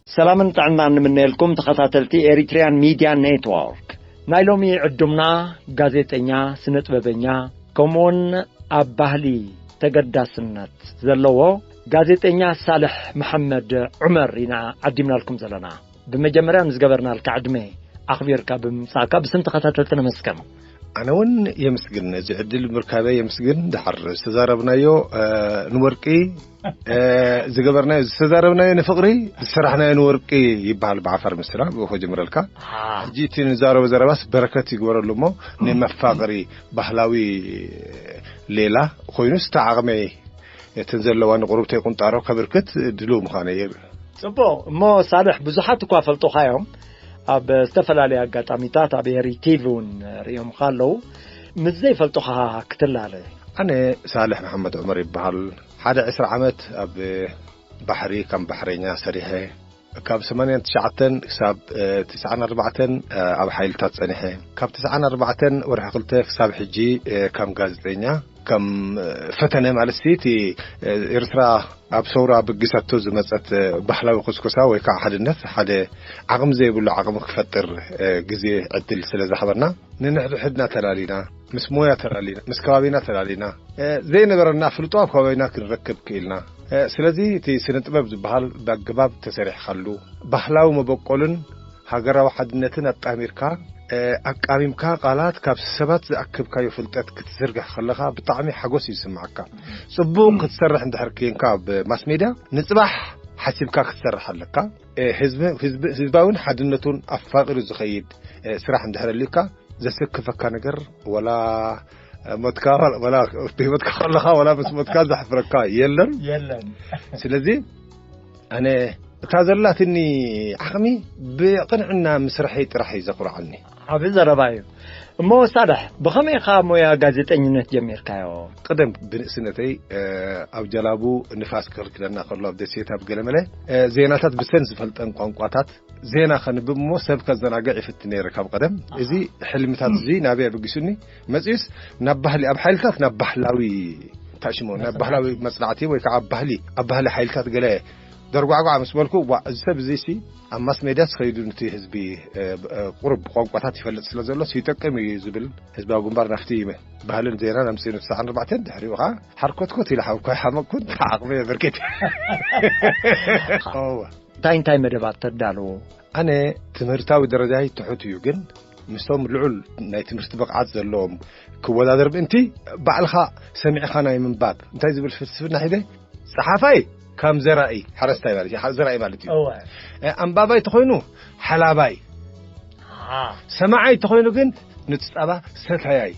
ሰላምን ጥዕናን ንምነየልኩም ተኸታተልቲ ኤሪትሪያን ሚድያ ኔትወርክ። ናይ ሎሚ ዕዱምና ጋዜጠኛ፣ ስነ ጥበበኛ፣ ከምኡውን ኣብ ባህሊ ተገዳስነት ዘለዎ ጋዜጠኛ ሳልሕ መሓመድ ዑመር ኢና ዓዲምናልኩም ዘለና። ብመጀመርያ ንዝገበርናልካ ዕድመ ኣኽቢርካ ብምምጻእካ ብስም ተኸታተልቲ ነመስግን። ኣነ እውን የምስግን፣ ነዚ ዕድል ምርካበይ የምስግን። ድሓር ዝተዛረብናዮ፣ እ፣ ንወርቂ፣ እ፣ ዝገበርናዮ፣ ዝተዛረብናዮ ንፍቕሪ፣ ዝሰራሕናዮ ንወርቂ ይበሃል ብዓፋር ምስላ፣ ብኡ ከጀምረልካ። ኣሃ። ሕጂ እቲ ንዛረቦ ዘረባስ በረከት ይግበረሉ እሞ፣ ንመፋቕሪ ባህላዊ ሌላ ኮይኑስ፣ እቲ ዓቕመይ እተን ዘለዋ ንቁሩብተይ ቁንጣሮ ከብርክት ድሉው ምዃነይ የርኢ። ጽቡቕ። እሞ ሳልሕ፣ ብዙሓት እኳ ፈልጡኻ እዮም፣ ኣብ ዝተፈላለየ ኣጋጣሚታት ኣብ ኤሪ ቲቪ እውን ርእዮምኻ ኣለዉ። ምስ ዘይፈልጡኻ ክትላለ። ኣነ ሳልሕ መሓመድ ዑመር ይበሃል። ሓደ ዕስራ ዓመት ኣብ ባሕሪ ከም ባሕረኛ ሰሪሐ፣ ካብ ሰማንያን ትሽዓተን ክሳብ፣ እ፣ ትስዓን ኣርባዕተን፣ እ፣ ኣብ ሓይልታት ጸኒሐ። ካብ ትስዓን ኣርባዕተን ወርሒ ክልተ ክሳብ ሕጂ፣ እ፣ ከም ጋዜጠኛ፣ ከም፣ እ፣ ፈተነ ማለት ሲ፣ እቲ፣ እ፣ ኤርትራ ኣብ ሰውራ በጊሳቶ ዝመጸት፣ እ፣ ባህላዊ ኮስኮሳ ወይ ከዓ ሓድነት ሓደ ዓቕሚ ዘይብሉ ዓቕሚ ክፈጥር፣ እ፣ ግዜ ዕድል ስለ ዝሃበና፣ ንንሕድሕድና ተላሊና፣ ምስ ሞያ ተላሊና፣ ምስ ከባቢና ተላሊና፣ እ፣ ዘይነበረና ፍልጦ ኣብ ከባቢና ክንረክብ ክኢልና። እ፣ ስለዚ እቲ ስነ ጥበብ ዝበሃል ብኣገባብ ተሰሪሕካሉ፣ ባህላዊ መበቆልን ሃገራዊ ሓድነትን ኣጣሚርካ፣ እ፣ ኣቃሚምካ ቃላት ካብ ሰባት ዝኣክብካዮ ፍልጠት ክትዝርግሕ ከለኻ ብጣዕሚ ሓጎስ እዩ ዝስምዓካ። ጽቡቕ ክትሰርሕ እንድሕር ክኢንካ ኣብ ማስ ሜድያ ንጽባሕ ሓሲብካ ክትሰርሕ ኣለካ። እ፣ ህዝቢ፣ ህዝቢ፣ ህዝባውን ሓድነቱን ኣፋቒሩ ዝኸይድ፣ እ፣ ስራሕ እንድሕር ኣልዩካ ዘሰክፈካ ነገር ወላ ሞትካ፣ ወላ ብህይወትካ ከለኻ ወላ ምስ ሞትካ ዘሕፍረካ የለን። የለን። ስለዚ ኣነ እታ ዘላትኒ ዓቕሚ ብቕንዕና ምስርሐይ ጥራሕ እዩ ዘኹርዓኒ። ዓቢ ዘረባ እዩ። እሞ ሳልሕ፣ ብኸመይ ኢኻ ሞያ ጋዜጠኝነት ጀሚርካዮ? ቀደም ብንእስነተይ፣ እ፣ ኣብ ጀላቡ ንፋስ ክኽልክለና ከሎ ኣብ ደሴት ኣብ ገለመለ፣ እ፣ ዜናታት ብሰን ዝፈልጠን ቋንቋታት ዜና ከንብብ እሞ ሰብ ከዘናግዕ ይፍትን ነይረ ካብ ቀደም። ኣሃ። እዚ ሕልምታት እዚ ናበይ ኣበጊሱኒ መጺኡስ ናብ ባህሊ፣ ኣብ ሓይልታት ናብ ባህላዊ ታሽሞ፣ ናብ መጽናዕቲ። ባህላዊ መጽናዕቲ ወይ ከዓ ኣብ ባህሊ፣ ኣብ ባህሊ ሓይልታት ገለ ደርጓዕጓዕ ምስ በልኩ፣ ዋ፣ እዚ ሰብ እዚ ሲ ኣብ ማስ ሜድያስ ኸይዱ ነቲ ህዝቢ፣ እ፣ እ፣ ቁሩብ ቋንቋታት ይፈልጥ ስለ ዘሎ ይጠቅም እዩ ዝብል ህዝባዊ ግንባር ናብቲ ባህልን ዜናን ኣምጺኡ ትስዓን ኣርባዕተን ድሕሪኡ ኸዓ ሓርኮትኮት ኢለ ሓብኳ ይሓመቅኩን ዓቕሚ የበርክት። እወ። እንታይ እንታይ መደባት ተዳልዉ? ኣነ ትምህርታዊ ደረጃይ ትሑት እዩ፣ ግን ምስቶም ልዑል ናይ ትምህርቲ ብቕዓት ዘለዎም ክወዳደር ምእንቲ ባዕልኻ ሰሚዕኻ ናይ ምንባብ እንታይ ዝብል ፍልስፍና ሒዘ፣ ጸሓፋይ ከም ዘራኢ፣ ሓረስታይ ማለት እዩ፣ ዘራኢ ማለት እዩ። እወ። እ፣ ኣንባባይ ተኾይኑ ሓላባይ፣ ኣሃ። ሰማዓይ ተኾይኑ ግን ንጽጻባ ሰታያይ።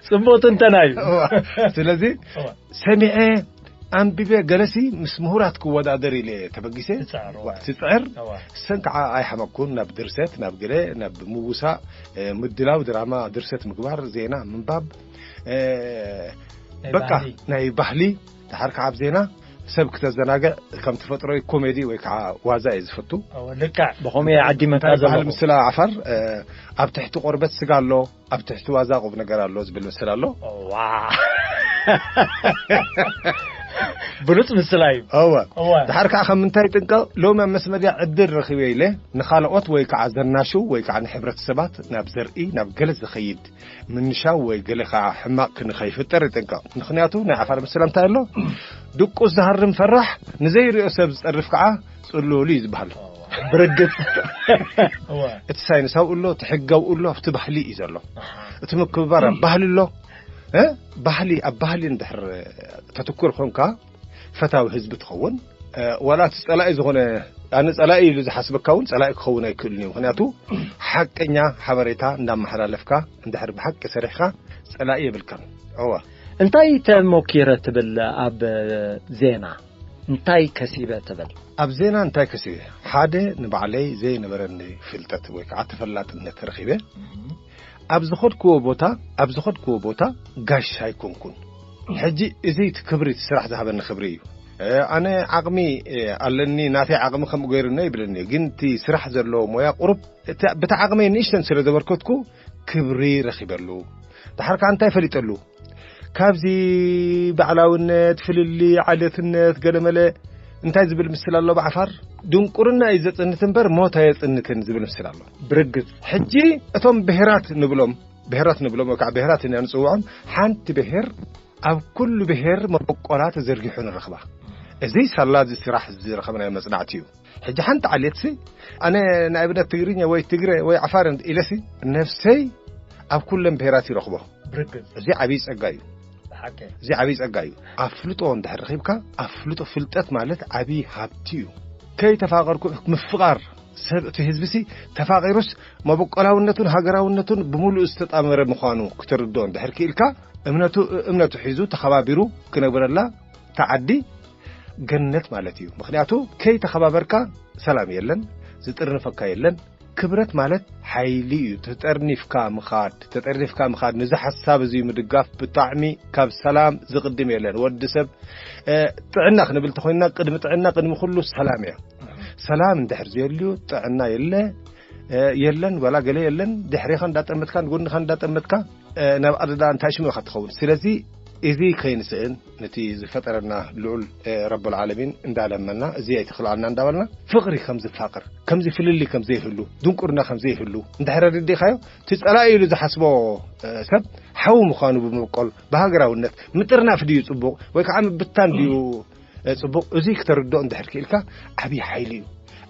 ጽቡቕ ትንተና እዩ። እዋ። ስለዚ እዋ። ሰሚዐ፣ ኣንቢበ፣ ገለሲ ምስ ምሁራት ክወዳደር ኢለ ተበጊሰ። ትጽዕር፣ እዋ። ትጽዕር። እዋ። ሰን ከዓ ኣይሓመቅኩን፣ ናብ ድርሰት፣ ናብ ገለ፣ ናብ ምውሳእ፣ እ፣ ምድላው ድራማ፣ ድርሰት ምግባር፣ ዜና ምንባብ፣ እ፣ ናይ በቃ ባህሊ። ናይ ባህሊ፣ ድሓር ከዓ ኣብ ዜና ሰብ ክተዘናግዕ ከም ተፈጥሮይ ኮሜዲ ወይ ከዓ ዋዛ እየ ዝፈቱ። እወ፣ ልክዕ። ብኸመይ እየ ዓዲመካ እንታይ ዘለኹ? ባህል ምስላ ዓፋር፣ እ፣ ኣብ ትሕቲ ቆርበት ስጋ ኣሎ፣ ኣብ ትሕቲ ዋዛ ቁም ነገር ኣሎ ዝብል ምስል ኣሎ። ዋ። ብሉጽ ምስላ እዩ። እወ። እወ። ድሓር ከዓ ከም ምንታይ ጥንቀቕ፣ ሎሚ ኣብ መስመድያ ዕድል ረኺበ ኢለ ንኻልኦት ወይ ከዓ ዘናሽው ወይ ከዓ ንሕብረተሰባት ናብ ዘርኢ፣ ናብ ገለ ዝኸይድ ምንሻው ወይ ገለ ከዓ ሕማቕ ክንኸይፍጠር ይጥንቀቕ። ምኽንያቱ ናይ ዓፋር ምስላ እንታይ ኣሎ? ድቁስ ዝሃርም ፈራሕ፣ ንዘይሪኦ ሰብ ዝጸርፍ ከዓ ጽሉል እዩ ዝበሃል። ብርግጽ። እወ። እቲ ሳይንሳዊ ኣሎ፣ እቲ ሕጋዊ ኣሎ፣ ኣብቲ ባህሊ እዩ ዘሎ። ኣሓ። እቲ ምክብባር ኣብ ባህሊ ኣሎ። እ? ባህሊ፣ ኣብ ባህሊ እንድሕር ተትኩር ኮንካ፣ ፈታዊ ህዝቢ ትኸውን። እ፣ ዋላ እቲ ጸላኢ ዝኾነ፣ ኣነ ጸላኢ ኢሉ ዝሓስበካ እውን ጸላኢ ክኸውን ኣይክእልን እዩ። ምኽንያቱ፣ ሓቀኛ ሓበሬታ እንዳመሓላለፍካ፣ እንድሕር ብሓቂ ሰሪሕካ፣ ጸላኢ የብልካን። እወ። እንታይ ተሞኪረ ትብል ኣብ ዜና? እንታይ ከሲበ ትብል? ኣብ ዜና እንታይ ከሲበ? ሓደ፣ ንባዕለይ ዘይነበረኒ ፍልጠት ወይ ከዓ ተፈላጥነት ረኺበ። እም። ኣብ ዝኸድክዎ ቦታ፣ ኣብ ዝኸድክዎ ቦታ ጋሻ ኣይኮንኩን። ሕጂ እዚ እቲ ክብሪ፣ እቲ ስራሕ ዝሃበኒ ክብሪ እዩ። ኣነ ዓቕሚ ኣለኒ፣ ናተይ ዓቕሚ ከምኡ ገይሩኒ ይብለኒ። ግን እቲ ስራሕ ዘለዎ ሞያ ቁሩብ፣ ብቲ ዓቕመይ ንእሽተን ስለ ዘበርከትኩ ክብሪ ረኺበሉ። ድሓር ከኣ እንታይ ፈሊጠሉ? ካብዚ ባዕላውነት፣ ፍልልይ፣ ዓሌትነት፣ ገለመለ እንታይ ዝብል ምስል ኣሎ ብዓፋር? ድንቁርና እዩ ዘጽንት እምበር ሞት ኣየጽንትን ዝብል ምስል ኣሎ። ብርግጽ። ሕጂ እቶም ብሄራት ንብሎም፣ ብሄራት ንብሎም ወይ ከዓ ብሄራት ኢና ንጽውዖም፣ ሓንቲ ብሄር ኣብ ኩሉ ብሄር መበቆላ ተዘርጊሑ ንረኽባ። እዚ ሳላ እዚ ስራሕ ዝረኸብናዮ መጽናዕቲ እዩ። ሕጂ ሓንቲ ዓሌትሲ፣ ኣነ ንኣብነት ትግርኛ ወይ ትግረ ወይ ዓፋር ኢለሲ፣ ነፍሰይ ኣብ ኩለን ብሄራት ይረኽቦ። ብርግጽ። እዚ ዓብዪ ጸጋ እዩ። ብሓቂ። እዚ ዓብዪ ጸጋ እዩ። ኣፍልጦ እንድሕር ረኺብካ፣ ኣፍልጦ፣ ፍልጠት ማለት ዓብዪ ሃብቲ እዩ። ከይተፋቐርኩ ምፍቓር ሰብ፣ እቲ ህዝቢሲ ተፋቒሩስ መበቆላውነቱን ሃገራውነቱን ብምሉእ ዝተጣመረ ምዃኑ ክትርድኦ እንድሕር ክኢልካ፣ እምነቱ፣ እምነቱ ሒዙ ተኸባቢሩ ክነብረላ እታ ዓዲ ገነት ማለት እዩ። ምኽንያቱ ከይተኸባበርካ ሰላም የለን፣ ዝጥርንፈካ የለን። ክብረት ማለት ሓይሊ እዩ። ተጠርኒፍካ ምኻድ፣ ተጠርኒፍካ ምኻድ፣ ነዚ ሓሳብ እዚ ምድጋፍ ብጣዕሚ ካብ ሰላም ዝቕድም የለን። ወዲ ሰብ፣ እ፣ ጥዕና ክንብል ተኾይንና፣ ቅድሚ ጥዕና፣ ቅድሚ ኩሉ ሰላም እያ። ሰላም እንድሕር ዘየልዩ ጥዕና የለ፣ እ፣ የለን፣ ዋላ ገለ የለን። ድሕሬኻ እንዳጠመትካ፣ ንጎንኻ እንዳጠመትካ፣ እ፣ ናብ ኣደዳ እንታይ ሽሙ ኢኻ ትኸውን? ስለዚ እዚ ከይንስእን፣ ነቲ ዝፈጠረና ልዑል፣ እ፣ ረብል ዓለሚን እንዳለመና፣ እዚ ኣይትኽልኣና እንዳበልና፣ ፍቕሪ ከም ዝፋቕር፣ ከምዚ ፍልልይ ከም ዘይህሉ፣ ድንቁርና ከም ዘይህሉ እንድሕር ኣረዲእካዮ፣ እቲ ጸላኢ ኢሉ ዝሓስቦ፣ እ፣ ሰብ ሓው ምዃኑ ብምብቆል፣ ብሃገራውነት ምጥርናፍ ድዩ ጽቡቕ ወይ ከዓ ምብታን ድዩ፣ እ፣ ጽቡቕ? እዚ ክተርድኦ እንድሕር ክኢልካ ዓብዪ ሓይሊ እዩ።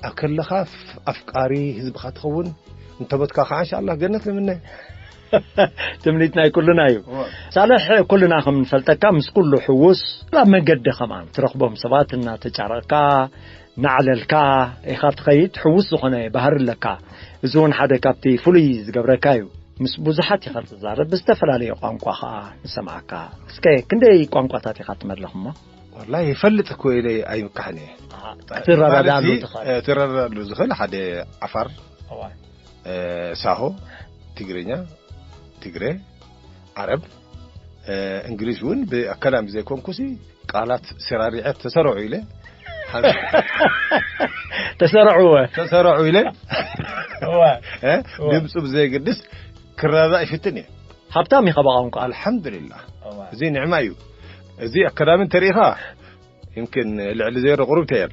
ኣብ ከለኻ ፍ-፣ ኣፍቃሪ ህዝብኻ ትኸውን፣ እንተሞትካ ከዓ እንሻ ኣላህ ገነት ንምነ። ትምኒት ናይ ኩልና እዩ። እወ። ሳልሕ፣ ኩልና ከም ንፈልጠካ ምስ ኩሉ ሕዉስ፣ ኣብ መገዲ ከማን ትረኽቦም ሰባት እናተጫረቕካ፣ እናዕለልካ ኢኻ ትኸይድ። ሕዉስ ዝኾነ ባህሪ ኣለካ። እዚ እውን ሓደ ካብቲ ፍሉይ ዝገብረካ እዩ። ምስ ብዙሓት ኢኻ ትዛረብ፣ ብዝተፈላለየ ቋንቋ ኸኣ ንሰምዓካ። እስከ ክንደይ ቋንቋታት ኢኻ ትመልኽ እሞ? ወላሂ ይፈልጥ እኮ ኢለ ኣይምካሕን እየ። ኣሃ፣ ክትረዳዳሉ ማለት ትኽእል። እ፣ ትረዳዳሉ ዝኽእል ሓደ ዓፋር፣ እዋ። እ፣ ሳሆ፣ ትግርኛ፣ ትግረ፣ ዓረብ፣ እ፣ እንግሊዝ እውን ብኣካዳሚ ዘይኮንኩሲ ቃላት ሰራሪዐ ተሰርዑ ኢለ። ተሰርዑ። ተሰርዑ ኢለ። እዋ። እ፣ እዋ። ድምፁ ብዘየገድስ ክረዳዳእ ይፍትን እየ። ሃብታም ኢኻ ብቋንቋ። ኣልሓምዱሊላህ። እዋ። እዚ ንዕማ እዩ። እዚ ኣካዳሚ እንተሪኢኻ፣ ይምክን ልዕሊ ዜሮ ቁሩብ ተየር።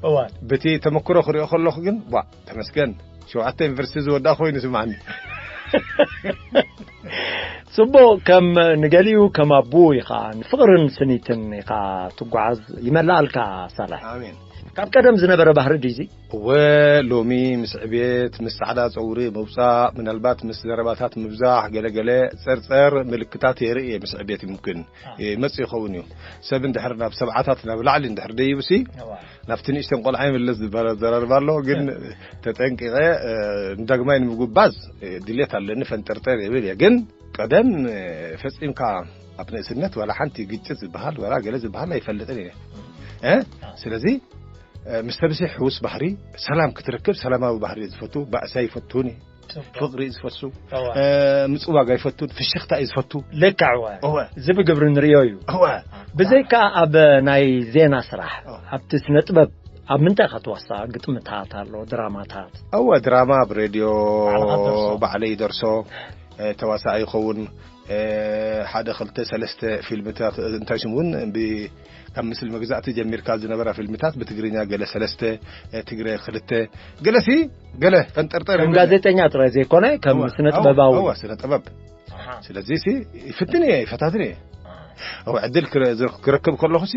እዋ። በቲ ተመክሮ ክሪኦ ከለኹ ግን፣ ዋ፣ ተመስገን፣ ሸውዓተ ዩኒቨርሲቲ ዝወዳእ ኮይኑ ይስምዓኒ። ጽቡቕ፣ ከም ንገሊኡ ከም ኣቦኡ ኢኻ፣ ፍቕርን ስኒትን ኢኻ ትጓዓዝ፣ ይመልኣልካ ሳላሕ። ኣሜን። ካብ ቀደም ዝነበረ ባህሪ ድዩ እዚ? እወ፣ ሎሚ ምስ ዕቤት፣ ምስ ጻዕዳ ጸጉሪ ምውጻእ፣ ምናልባት ምስ ዘረባታት ምብዛሕ፣ ገለ ገለ ጸርጸር ምልክታት የርኢ እየ። ምስ ዕቤት ይምክን አ። ይመጽእ ይኸውን እዩ። ሰብ እንድሕር ናብ ሰብዓታት ናብ ላዕሊ እንድሕር ደይቡሲ፣ እዋ። ናብቲ ንእሽተን ቆልዓ ይምለስ ዝበሃል ኣዘራርባ ኣሎ፣ ግን እ። ተጠንቂቐ፣ እ፣ ንዳግማይ ንምጉባዝ፣ እ፣ ድሌት ኣለኒ፣ ፈንጠርጠር ይብል እየ። ግን ቀደም፣ እ፣ ፈጺምካ ኣብ ንእስነት ዋላ ሓንቲ ግጭት ዝበሃል ዋላ ገለ ዝበሃል ኣይፈልጥን እየ። እ? አ። ስለዚ፣ እ፣ ምስ ሰብሲ ሕውስ ባህሪ፣ ሰላም ክትረክብ ሰላማዊ ባህሪ ዝፈቱ፣ ባእሲ ኣይፈቱን እየ። ጽቡቕ። ፍቕሪ ዝፈሱ፣ እዋ። እ፣ ምጽዋግ ኣይፈቱን፣ ፍሽኽታ እዩ ዝፈቱ። ልክዕ፣ እወ። እወ። እዚ ብግብሪ ንርእዮ እዩ። እወ። ብዘይካ ኣብ ናይ ዜና ስራሕ፣ እወ። ኣብቲ ስነ ጥበብ ኣብ ምንታይ ኢኻ ትዋሳእ? ግጥምታት ኣሎ፣ ድራማታት? እወ፣ ድራማ ኣብ ሬድዮ ባዕልኻ ትደርሶ? ባዕለይ ይደርሶ። እ፣ ተዋሳኣይ ይኸውን። እ፣ ሓደ፣ ክልተ፣ ሰለስተ ፊልምታት፣ እንታይ ስም እውን ብ-፣ ካብ ምስል መግዛእቲ ጀሚርካ ዝነበራ ፊልምታት ብትግርኛ ገለ ሰለስተ፣ እ፣ ትግረ ክልተ፣ ገለሲ ገለ ፈንጠርጠር ከም ይብል። ጋዜጠኛ ጥራይ ዘይኮነ፣ ከም እወ፣ ስነ እወ፣ ጥበባዊ። እወ፣ ስነ ጥበብ። ኣሃ። ስለዚ ሲ ይፍትን እየ፣ ይፈታትን እየ። ኣሃ። እወ፣ ዕድል ክረ-፣ ዝረ-፣ ክረክብ ከለኹ ሲ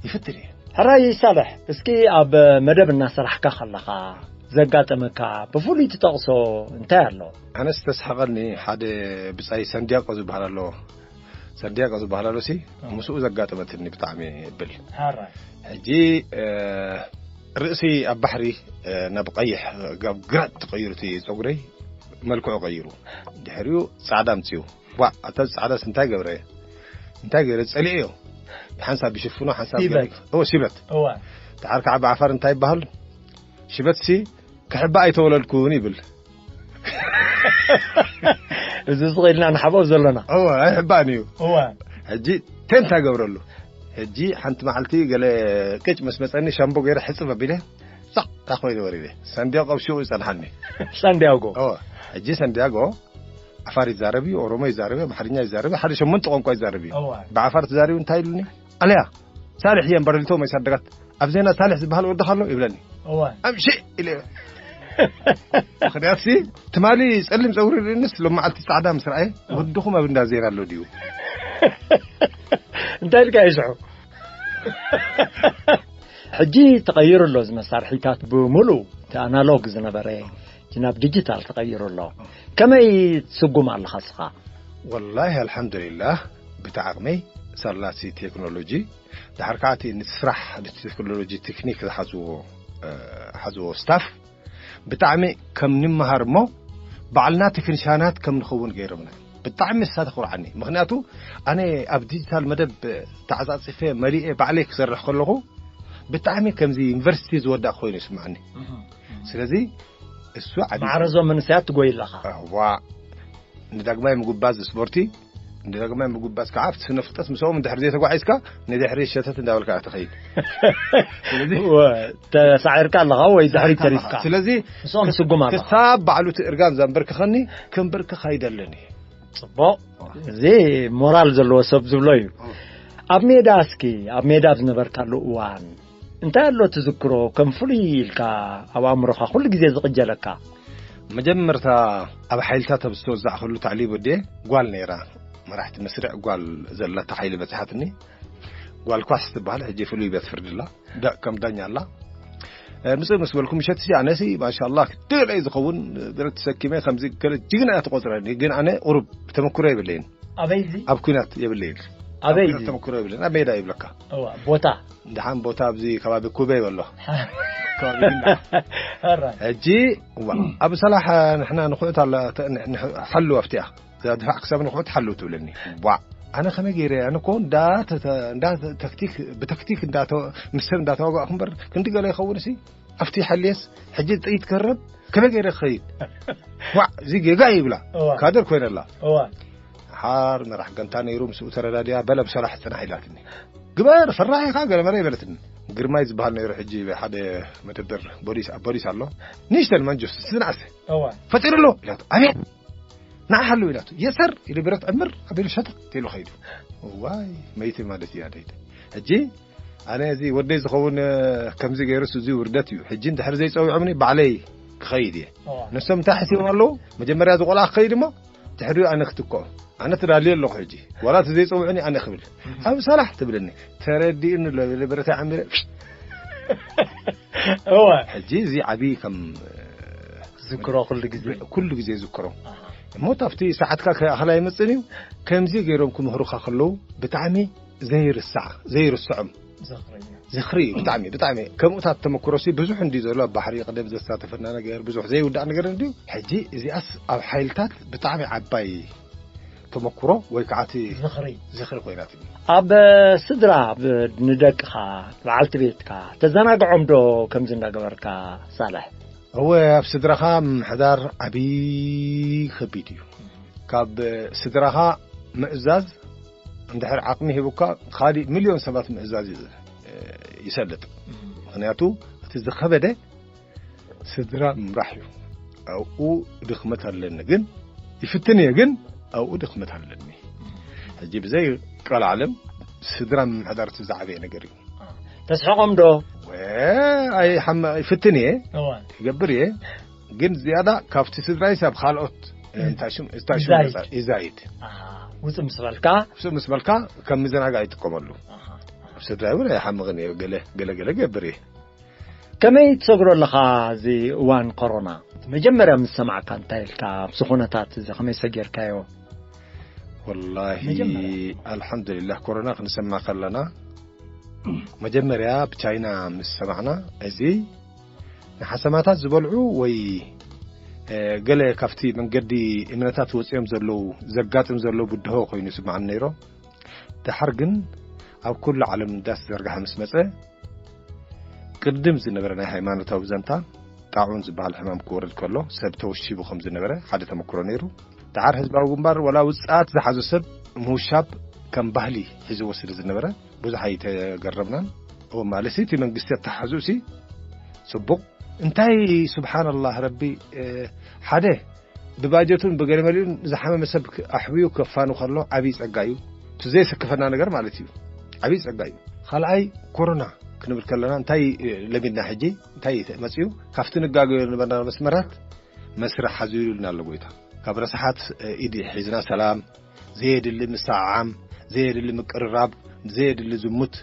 ይፍትን እየ። ሕራይ ሳልሕ፣ እስኪ ኣብ መደብ እናሰራሕካ ከለኻ ዘጋጠመካ ብፍሉይ ትጠቕሶ እንታይ ኣሎ? ኣነስ ተስሓቐኒ ሓደ ብጻይ ሰንዲያቆ ዝበሃል ኣሎ። ሰንዲያቆ ዝበሃል ኣሎ ሲ፣ እወ። ምስኡ ዘጋጠመትኒ ብጣዕሚ እብል። ሕራይ። ሕጂ፣ እ፣ ርእሲ ኣብ ባሕሪ፣ እ፣ ናብ ቀይሕ፣ ጋብ ግራጭ ተቐይሩ እቲ ጸጉረይ መልክዑ ቀይሩ። ድሕሪኡ ጻዕዳ ኣምጽኡ። ዋእ፣ ኣታ ጻዕዳስ እንታይ ገብረ? እንታይ ገይረ? ጸሊኤዮ። ሓንሳብ ብሽፍኖ፣ ሓንሳብ ሲበት። ገለ-፣ እወ፣ ሲበት። እወ። ደሓር ከዓ ብዓፋር እንታይ ይበሃል? ሽበትሲ ክሕባእ ኣይተወለድኩን ይብል። እዚ ስቕ ኢልና ንሓብኦ ዘለና። እወ፣ ኣይሕባእን እዩ። እወ። ሕጂ ቴንታ ገብረሉ። እጂ ሓንቲ መዓልቲ ገለ ቅጭ ምስ መጸኒ ሻምቦ ገይረ ሕጽብ ኣቢለ ሳቕ ዳ ኮይነ ወሪደ። ሳንዲያጎ ኣብ ሽኡ ይጸንሓኒ። ሳንዲያጎ። ኦ፣ እጂ ሳንዲያጎ ዓፋር ይዛረብ እዩ፣ ኦሮሞ ይዛረብ እዩ፣ ኣምሓርኛ ይዛረብ እዩ፣ ሓደ ሸሞንተ ቋንቋ ይዛረብ እዩ። እዋ። ብዓፋር ትዛሪቡ እንታይ ኢሉኒ? ኣልያ ሳልሕ እየ እምበር ልቶ መይሳደጋት ኣብ ዜና ሳልሕ ዝበሃል ወዲ ካሎ ይብለኒ። እዋ። ኣምሺ ኢለ። ምኽንያቱ ሲ ትማሊ ጸሊም ጸጉሪ ርእንስ ሎም መዓልቲ ጻዕዳ ምስ ረኣየ ወድኹም ኣብ እንዳ ዜና ኣሎ ድዩ? እንታይ ኢልካ ይስሑ? ሕጂ ተቐይሩ ኣሎ፣ እዚ መሳርሒታት ብምሉእ እቲ ኣናሎግ ዝነበረ፣ እቲ ናብ ዲጂታል ተቐይሩ ኣሎ። ከመይ ትስጉም ኣለኻ እስኻ? ወላሂ ኣልሓምዱሊላህ፣ ብቲ ዓቕመይ ሳላሲ ቴክኖሎጂ፣ ድሓር ከዓ እቲ ንስራሕ፣ ነቲ ቴክኖሎጂ ቴክኒክ ዝሓዝዎ፣ እ፣ ሓዝዎ ስታፍ፣ ብጣዕሚ ከም ንምሃር እሞ፣ ባዕልና ቴክኒሻናት ከም ንኸውን ገይሮምና። ብጣዕሚ እሳ ተኹርዓኒ። ምኽንያቱ፣ ኣነ ኣብ ዲጂታል መደብ ተዓጻጺፈ መሊኤ ባዕለይ ክሰርሕ ከለኹ፣ ብጣዕሚ ከምዚ ዩኒቨርሲቲ ዝወዳእ ኮይኑ ይስምዓኒ። እህ፣ እህ። ስለዚ፣ እሱ ዓቢ ማዕረ እዞም መንእሰያት ትጎይ ኣለኻ። እዋ፣ ንዳግማይ ምጉባዝ ስፖርቲ፣ ንዳግማይ ምጉባዝ ከዓ ኣብቲ ስነ ፍልጠት ምስኦም እንድሕር ዘይተጓዒዝካ፣ ንድሕሪ ሸተት እንዳበልካ ትኸይድ። ስለዚ ወ-፣ ተሳዒርካ ኣለኻ ወይ ድሕሪት ተሪፍካ? ስለዚ ምስኦም ትስጉም ኣለኻ። ክሳብ ባዕሉ እቲ እርጋን ዘንበርክኸኒ፣ ክንበርክኽ ኣይደልን እየ። ጽቡቕ። እዚ ሞራል ዘለዎ ሰብ ዝብሎ እዩ። ኦ። ኣብ ሜዳ እስኪ፣ ኣብ ሜዳ ኣብ ዝነበርካሉ እዋን፣ እንታይ ኣሎ ትዝክሮ ከም ፍሉይ ኢልካ ኣብ ኣእምሮኻ ኩሉ ግዜ ዝቕጀለካ? መጀመርታ ኣብ ሓይልታት ኣብ ዝተወዛዕኩሉ ታዕሊም ወዲኤ ጓል ነይራ። መራሕቲ መስርዕ ጓል ዘለታ ሓይሊ በጽሓትኒ። ጓል ኳስ ትበሃል፣ ሕጂ ፍሉይ ቤት ፍርዲ ኣላ። ዳ-፣ ከም ዳኛ ኣላ። እ፣ ምጽእ ምስ በልኩ ምሸት ሲ ኣነሲ ማሻኣላህ ክትለይ ዝኸውን ብረት ተሰኪመ ከምዚ ገለ ጅግና እያ ትቆጽረኒ። ግን ኣነ ቁሩብ ተመክሮ የብለይን። ኣበይ እዚ? ኣብ ኲናት የብለይን። ኣበይ ኣብ ኲናት እዚ? ተመክሮ የብለይን። ኣብ ሜዳ ይብለካ። እዋ፣ ቦታ? ደሓን ቦታ ኣብዚ ከባቢ ኩበይ ኣሎ። ከባቢ ግንዳ። ሕጂ፣ እዋ፣ ኣብ ሰላሕ ንሕና ንኹዕት ኣላ፣ ተ-፣ ንሕ-፣ ንሕ-፣ ሓሉ ኣብቲኣ። እዛ ድፋዕ ክሳብ ንኹዕት ሓሉ ትብለኒ። ዋዕ! ኣነ ከመይ ገይረ? ኣነ እኮ እንዳ ተ-፣ ተ-፣ እንዳ ተክቲክ፣ ብተክቲክ እንዳ ተ-፣ ምስ ሰብ እንዳተዋጋእኩ እምበር ክንዲ ገለ ይኸውን ሲ። ኣብቲ ሓልየስ ሕጂ ጥይት ክህረብ ከመይ ገይረ ክኸይድ? ዋዕ! እዚ ጌጋ እዩ ይብላ። እዋ። ካድር ኮይነ ኣላ። እዋ። ሓር መራሕ ገንታ ነይሩ፣ ምስኡ ተረዳድያ፣ በለ ብሰላሕ ጽናሕ ኢላትኒ። ግበር፣ ፈራሕ ኢኻ፣ ገለ መለ ይበለትኒ። ግርማይ ዝበሃል ነይሩ፣ ሕጂ ሓደ መደበር ቦሊስ፣ ኣብ ቦሊስ ኣሎ። ንእሽተን መንጁስ፣ ዝነኣሰ። እዋ። ፈጢሩ ኣሎ ኢላቶ። ኣቤት! ንዓ ሓሉ ኢላቶ። የሰር! ኢሉ ብረት ዕምር ኣቢሉ ሸጠጥ ኢሉ ኸይዱ። እዋይ፣ መይቲ ማለት እያ ደይደ። ሕጂ ኣነ እዚ ወደይ ዝኸውን፣ እ፣ ከምዚ ገይሩስ እዚ ውርደት እዩ። ሕጂ እንድሕር ዘይጸዊዖምኒ ባዕለይ ክኸይድ እየ። እዋ። ንሶም እንታይ ሓሲቦም ኣለዉ? መጀመርያ እዚ ቆልዓ ክኸይድ እሞ ድሕሪኡ ኣነ ክትክኦ። ኣነ ተዳልየ ኣለኹ ሕጂ። ዋላ እቲ ዘይጸውዑኒ ኣነ ክብል። ኣብ ሰላሕ ትብለኒ። ተረዲኡኒ ኣሎ፣ ኢለ ብረተይ ዓሚረ። እዋ። ሕጂ እዚ ዓቢ ከም፣ እ፣ ዝክሮ ኩሉ ግዜ። ኩሉ ግዜ ዝክሮ። ኣሃ። እሞ ኣብቲ ሰዓትካ ከይኣኸላ ይመጽእን እዩ። ከምዚ ገይሮም ክምህሩኻ ከለዉ ብጣዕሚ ዘይርሳዕ፣ ዘይርስዖም። ዝኽሪ እዩ። ዝኽሪ እዩ፣ ብጣዕሚ፣ ብጣዕሚ። ከምኡታት ተመክሮሲ ብዙሕ እንድዩ ዘሎ፣ ኣብ ባሕሪ ቅደም ዘሳተፈና ነገር፣ ብዙሕ ዘይውዳእ ነገር እንድዩ። ሕጂ እዚኣስ ኣብ ሓይልታት ብጣዕሚ ዓባይ ተመክሮ ወይ ከዓ እቲ ዝኽሪ። ዝኽሪ ኮይናትኒ። ኣብ ስድራ፣ ብ-፣ ንደቅኻ፣ በዓልቲ ቤትካ፣ ተዘናግዖም ዶ ከምዚ እንዳገበርካ ሳልሕ? እወ፣ ኣብ ስድራኻ ምምሕዳር ዓብዪ ከቢድ እዩ። ካብ ስድራኻ ምእዛዝ እንድሕር ዓቕሚ ሂቡካ፣ ካሊእ ሚልዮን ሰባት ምእዛዝ ዩ-፣ ይሰልጥ። እም። ምኽንያቱ፣ እቲ ዝኸበደ ስድራ ምምራሕ እዩ። ኣብኡ ድኽመት ኣለኒ፣ ግን ይፍትን እየ፣ ግን ኣብኡ ድኽመት ኣለኒ። ሕጂ ብዘይ ቀልዓለም ስድራ ምምሕዳር እቲ ዝዓበየ ነገር እዩ። ተስሕቖም ዶ? ወ-፣ ኣይ፣ ሓመ-፣ ይፍትን እየ፣ እዋ። ይገብር እየ፣ ግን ዝያዳ ካብቲ ስድራይስ ኣብ ካልኦት፣ እም። እንታይ ሽም፣ እንታይ ሽም ይዛይድ። መጻ-፣ ይዛይድ። ኣሃ፣ ውጽእ ምስ በልካ? ውጽእ ምስ በልካ ከም ምዝናጋዕ ይጥቀመሉ። ኣሃ። ኣብ ስድራይ እውን ኣይሓምቕን እየ፣ ገለ፣ ገለ፣ ገለ ገብር እየ። ከመይ ትሰግሮ ኣለኻ እዚ እዋን ኮሮና? መጀመርያ ምስ ሰማዕካ እንታይ ኢልካ? ኣብዚ ኩነታት እዚ ከመይ ሰጊርካዮ? ወላሂ፣ መጀመርያ። ኣልሓምዱሊላህ፣ ኮሮና ክንሰማ ከለና፣ መጀመርያ ብቻይና ምስ ሰማዕና፣ እዚ ንሓሰማታት ዝበልዑ ወይ፣ እ፣ ገለ ካብቲ መንገዲ እምነታት ወፂኦም ዘለዉ ዘጋጥም ዘሎ ብድሆ ኮይኑ ይስምዓኒ ነይሮ። ደሓር ግን ኣብ ኩሉ ዓለም እንዳተዘርግሐ ምስ መጸ፣ ቅድም ዝነበረ ናይ ሃይማኖታዊ ዘንታ ጣዑን ዝበሃል ሕማም ክወርድ ከሎ፣ ሰብ ተወሺቡ ከም ዝነበረ ሓደ ተመክሮ ነይሩ። ደሓር ህዝባዊ ግንባር፣ ወላ ውጽኣት ዝሓዞ ሰብ ምውሻብ ከም ባህሊ ሒዝዎ ስለ ዝነበረ፣ ብዙሕ ኣይተገረምናን። እዎ ማለት እቲ መንግስቲ ኣተሓዙ ሲ ጽቡቕ እንታይ ስብሓንላህ ረቢ ሓደ ብባጀቱን ብገለመሊኡን ዝሓመመ ሰብ ኣሕብዩ ከፋኑ ከሎ ዓብዪ ጸጋ እዩ። እቲ ዘይስክፈና ነገር ማለት እዩ። ዓብዪ ጸጋ እዩ። ካልኣይ ኮሮና ክንብል ከለና እንታይ ለሚድና ሕጂ እንታይ መጽዩ? ካብቲ ንጋገዮ ነበርና መስመራት መስርሕ ሓዙ ኢሉና ኣሎ ጎይታ። ካብ ረስሓት ኢድ ሒዝና ሰላም ዘየድሊ ምስዕዓም ዘየድሊ ምቅርራብ ዘየድሊ ዝሙት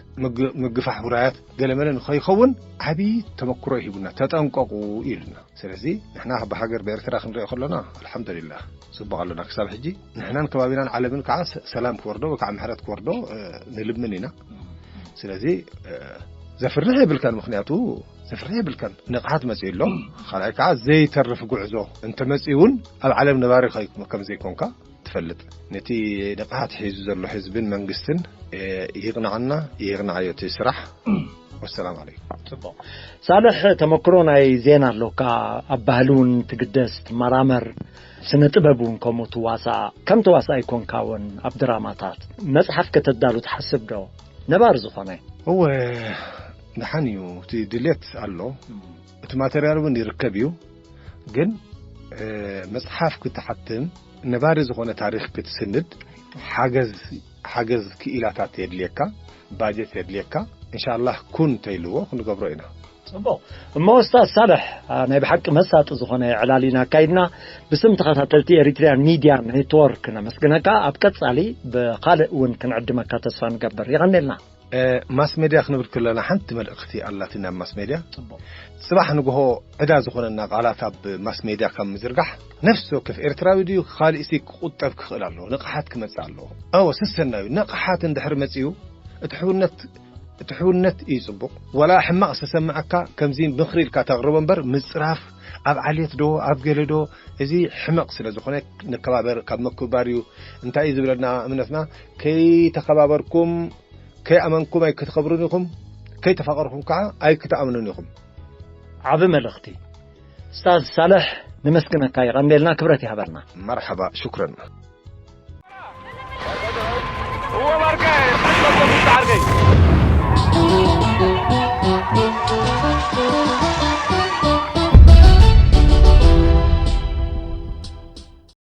ምግፋሕ ውራያት ገለመለ ንኸይኸውን ዓብዪ ተመክሮ ይሂቡና ተጠንቀቑ ኢሉና። ስለዚ ንሕና ብሃገር ብኤርትራ ክንሪኦ ከሎና ኣልሓምዱሊላህ ጽቡቕ ኣሎና ክሳብ ሕጂ። ንሕናን ከባቢናን ዓለምን ከዓ ሰላም ክወርዶ ወይ ከዓ ምሕረት ክወርዶ ንልምን ኢና። ስለዚ ዘፍርሕ የብልካን። ምክንያቱ ዘፍርሕ የብልካን። ንቕሓት መፅኡ ኣሎ። ካልኣይ ከዓ ዘይተርፍ ጉዕዞ እንተመፅኡ እውን ኣብ ዓለም ነባሪ ከም ዘይኮንካ ትፈልጥ። ነቲ ንቕሓት ሒዙ ዘሎ ህዝብን መንግስትን ይቕንዓና ይቕንዓዮ እቲ ስራሕ። ወሰላም ዓለይኩም። ጽቡቕ። ሳልሕ፣ ተመክሮ ናይ ዜና ኣሎካ። ኣብ ባህሊ እውን ትግደስ፣ ትመራመር፣ ስነ ጥበብ እውን ከምኡ ትዋሳእ። ከም ተዋሳኢ ኮንካ እውን ኣብ ድራማታት መጽሓፍ ከተዳሉ ትሓስብ ዶ? ነባር ዝኾነ። እወ፣ ደሓን እዩ። እቲ ድሌት ኣሎ። እቲ ማተርያል እውን ይርከብ እዩ። ግን መፅሓፍ ክትሓትም ነባሪ ዝኾነ ታሪኽ ክትስንድ ሓገዝ ሓገዝ ክኢላታት የድልየካ፣ ባጀት የድልየካ። እንሻላህ ኩን እንተይልዎ ክንገብሮ ኢና። ፅቡቕ። እሞ ኡስታዝ ሳልሕ፣ ናይ ብሓቂ መሳጢ ዝኾነ ዕላል ኢና ኣካይድና። ብስም ተኸታተልቲ ኤሪትሪያን ሚድያ ኔትወርክ ነመስግነካ። ኣብ ቀጻሊ ብኻልእ እውን ክንዕድመካ ተስፋ ንገብር። የቐኔልና። ማስ ሜድያ ክንብል ከለና ሓንቲ መልእኽቲ ኣላትና። ማስ ሜድያ ጽባሕ ንግሆ ዕዳ ዝኾነና ቃላት ኣብ ማስ ሜድያ ካብ ምዝርጋሕ ነፍሲ ወከፍ ኤርትራዊ ድዩ ካልእ ሲ ክቁጠብ ክኽእል ኣለዎ። ንቕሓት ክመጽእ ኣለዎ። ኣዎ ስሰናዩ ንቕሓት እንድሕር መጺኡ እቲ ሕውነት እቲ ሕውነት እዩ ጽቡቕ። ወላ ሕማቕ ዝተሰምዐካ ከምዚ ምኽሪ ኢልካ ተቕርቦ እምበር ምጽራፍ ኣብ ዓሌት ዶ ኣብ ገለ ዶ እዚ ሕመቕ ስለ ዝኾነ ንከባበር ካብ ምክብባር እዩ። እንታይ እዩ ዝብለና እምነትና ከይተኸባበርኩም ከይኣመንኩም ኣይክትኸብሩን ኢኹም፣ ከይተፋቐርኩም ከዓ ኣይክትኣምኑን ኢኹም። ዓቢ መልእኽቲ። ኡስታዝ ሳልሕ፣ ነመስግነካ፣ የቐንየልና፣ ክብረት ይሃበልና። መርሓባ፣ ሹክረን።